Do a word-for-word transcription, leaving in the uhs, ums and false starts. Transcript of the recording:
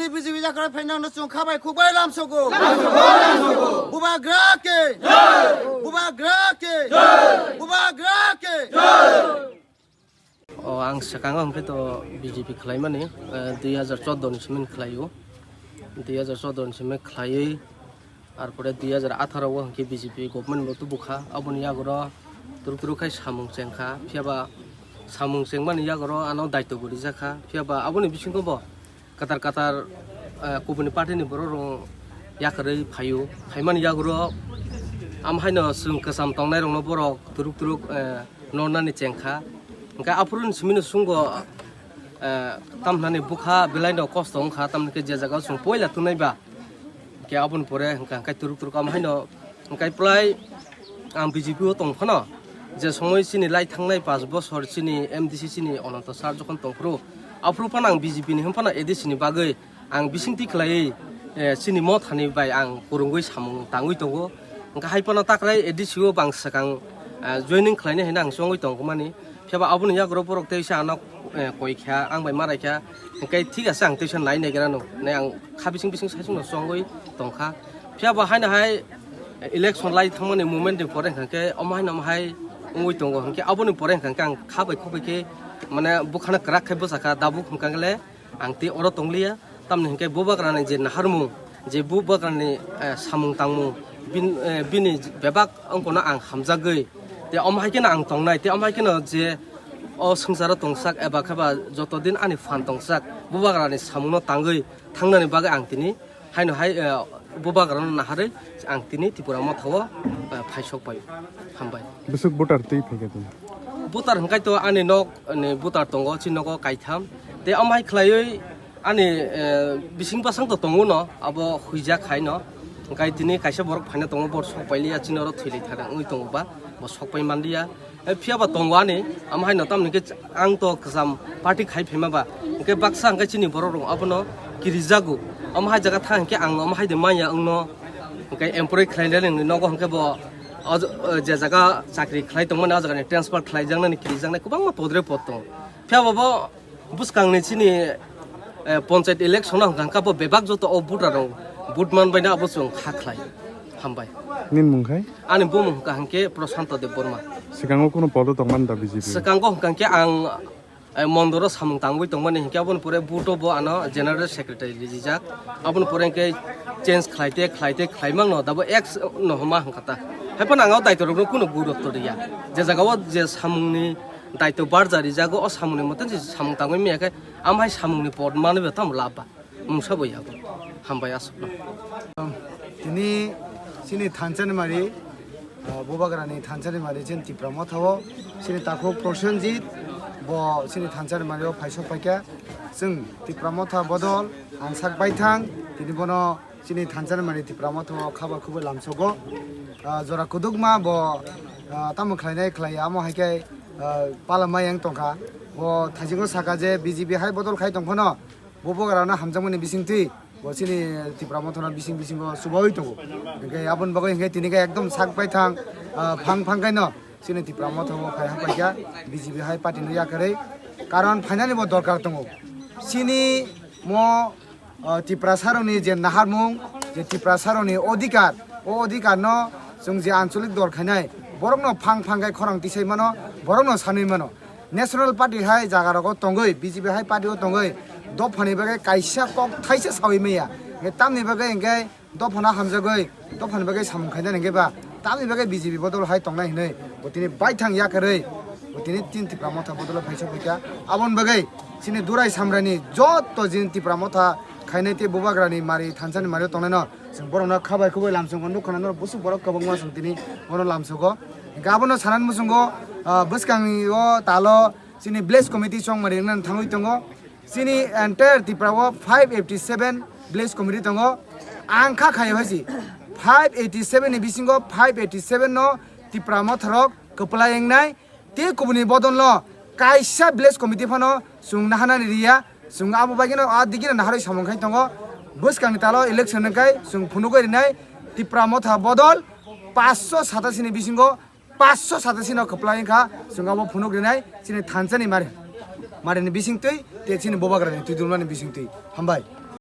B J P yakarwi phainangno chwng khabai khukbai lamsogo. Bubagra ke. Bubagra ke. Bubagra ke. O, ang swkango hwnkhe to B J P khlaimani, eh, dui hajar chordo ni simi khlaio. Dui hajar chordo ni simi khlaiwi, arpore dui hajar atharo o hwnkhe B J P government bo tubukha. Aboni yagoro turuk turuk khai samung chengkha. Phiyaba samung chengmani yagoro ano daityo bo rijakha. Phiyaba aboni bisingo bo kwtal kwtal, eh, kubuni party ni borok rok yakarwi phaio. Phaimani yagoro am haino chwng kwcham tongnairokno borok turuk turuk, eh, nornani chengkha. Hwnkhe aphuru ni simi no chwngbo, eh, tamhinani bwkha belai no kosto wngkha, tamni khe je jaga o chwng poila tongnai ba. Hwnkhe aboni pore hwnkha hwnkhe turuk turuk am haino hwnkhe plai ang B J P o tong phano, je somoi chini lai thangnai panch bosor chini M D C chini Ananto sir jokhon tong phuru, aphuru phano ang B J P ni hwn phano A D C ni bagwi ang bisingtwi khlaiwi, eh, chini mothani bai ang kwrwngwi samung tangwi tongo. Hwnkhe hai phano takrai A D C o bang swkang, eh, joining khlainai hinwi ang chongwi tongmani. Phiyaba aboni yagoro borok teisa ano, eh, koi kha, ang bai marai kha. Hwnkhe thik ase, ang teisa nai naigra no. Nai ang kha bising bising saichung no chongwi tongkha. Phiyaba haino hai election lai thangmani moment ni pore hwnkhe omo haino omo hai wngwi tongo. Hwnkhe aboni pore hwnkhe ang kha bai khuk bai khe mane bwkhano kwrak khe bwchakha. Dabuk hwnkhe le ang tei oro tongliya, tamni hwnkhe bubagrani je naharmung, je bubagrani, eh, samung tangmung, bin-, eh, bini bebak wngkano ang hamjagwi, tei omo hai kheno ang tongnai, tei omo hai kheno je o swngcharo tongsak eba khe ba joto din ani phan tongsak, bubagrani samungno tangwi thangnani bagwi ang tini haino hai, eh, bubagrano naharwi ang tini Tipra Motha o, eh, phaisok pai. Hambai. Bwswk voter twi phaikha tini? Voter hwnkhe to ani nok ni voter tongo, chini nogo kaitham. Tei omo hai khlaiwi ani, eh, bising bwsang to tongo no, abo huijak hai no. Hwnkhe tini kaisa borok phaina tongo, bo sok pailiya, chini oro thwilai thada wngwi tongo ba, bo sok pai manliya. Eh, phiyaba tongo ani, omo hai no tamni khe ang to kwcham party khai phaima ba. Hwnkhe baksa hwnkhe chini borok rok abono kirijago. Omo hai jaga thang hwnkhe ang omo hai de manya wngno. Hwnkhe employee khlainai nini nogo hwnkhe bo o j-, o je jaga chakri khlai tongmani o jaga ni transfer khlaijaknani kirijaknai kwbangma podre pod tongo. Phiyaba bo bwskangni chini, eh, panchayat election o hwnkha hwnkha bo bebak joto o voter rok vote man baino abo chwng kha khlai. Hambai. Nini mung khai? Ani bumung hwnkha hwnkhe Prashanto Debbarma. Swkango kuno podo tongmani da B J P? Swkango hwnkha hwnkhe ang, eh, mondoro samung tangwi tongmani hwnkhe aboni pore vote o bo ano general secretary rijak. Aboni pore hwnkhe change khlaite khlaite khlaimang no dabo ex no homa hwnkha ta. Haiphano ang o daityo rokno kuno gurutto riya. Je jaga o je samungni daityo barja rijago, o samungni mote je samung tangwi maya khe, amhai samungni pod manwi bo tamo lab ba. Mungsa bo yabo. Hambai aswkno. Tini chini thansa ni mari, ah, bubagrani thansa ni mari chini Tipra Motha o chini takhuk Prosenjit bo chini thansa ni mari o phaisok phaikha. Chwng Tipra Motha bodol ang sak baithang tini bono chini thansa ni mari Tipra Motha o khaba khubui lamsogo. Ah, jora kudukma bo, ah, tamo khlainai khlaiya amo hai khe, ah, pala mai yang tongkha. Bo thaisingo saka je B J P hai bodol khai tongphano. Bo bubagrano hamjakmani bisingtwi bo chini Tipra Mothano bising bisingo chubaui tongo. Hwnkhe aboni bagwi hwnkhe tini khe ekdom sak baithang, ah, phang phang khaino chini Tipra Motha bo phai hapaikha B J P hai party no yakarwi. Karon phainani bo dorkar tongo. Chini mo, ah, Tiprasarokni je naharmung, je Tiprasarokni odhikar, o odhikarno chwng je ancholik dol khainai, borokno phang phang khe khorang tisai mano, borokno sanwi mano. National Party hai jaga rogo tongwi, B J P hai party o tongwi, dophani bagwi kaisa kok thaisa sawi maya. Hwnkhe tamni bagwi hwnkhe dophano hamjagwi, dophani bagwi samung khainani hwnkhe ba, tamni bagwi B J P bodol hai tongnai hwnwi, bo tini baithang yakarwi, bo tini tin Tipra Motha bodol phaisa phaikha. Aboni bagwi chini Durai Samrani joto jin Tipra Motha khainai tei bubagrani mari thansani mari o tongnaino, chwng borokno khabai khubui lamsongo nukha na norok busuk borok kwbangma chwng tini bono lamsogo. Hwnkhe abono sanani muchungo, ah, bwskangni o talo chini village committee chongmani wngna thangwi tongo. Chini entire Tripura o five eighty seven village committee tongo. Ang kha khayo hai si five eighty seven ni bisingo five eighty seven no Tipra Motharok kwplai wngnai. Tei kubuni bodolno kaisa village committee phano chwng naharnani riya, chwng abo baigino a digino naharwi samung khai tongo. Bwskangni talo election wngkhai chwng phunugwi rinai Tipra Motha bodol paanch sho satasini bisingo paanch sho satasino kwplai wngkha, chwng abo phunuk rinai chini thansani mari, marini bisingtwi tei chini bubagrani twi dulmani bisingtwi. Hambai.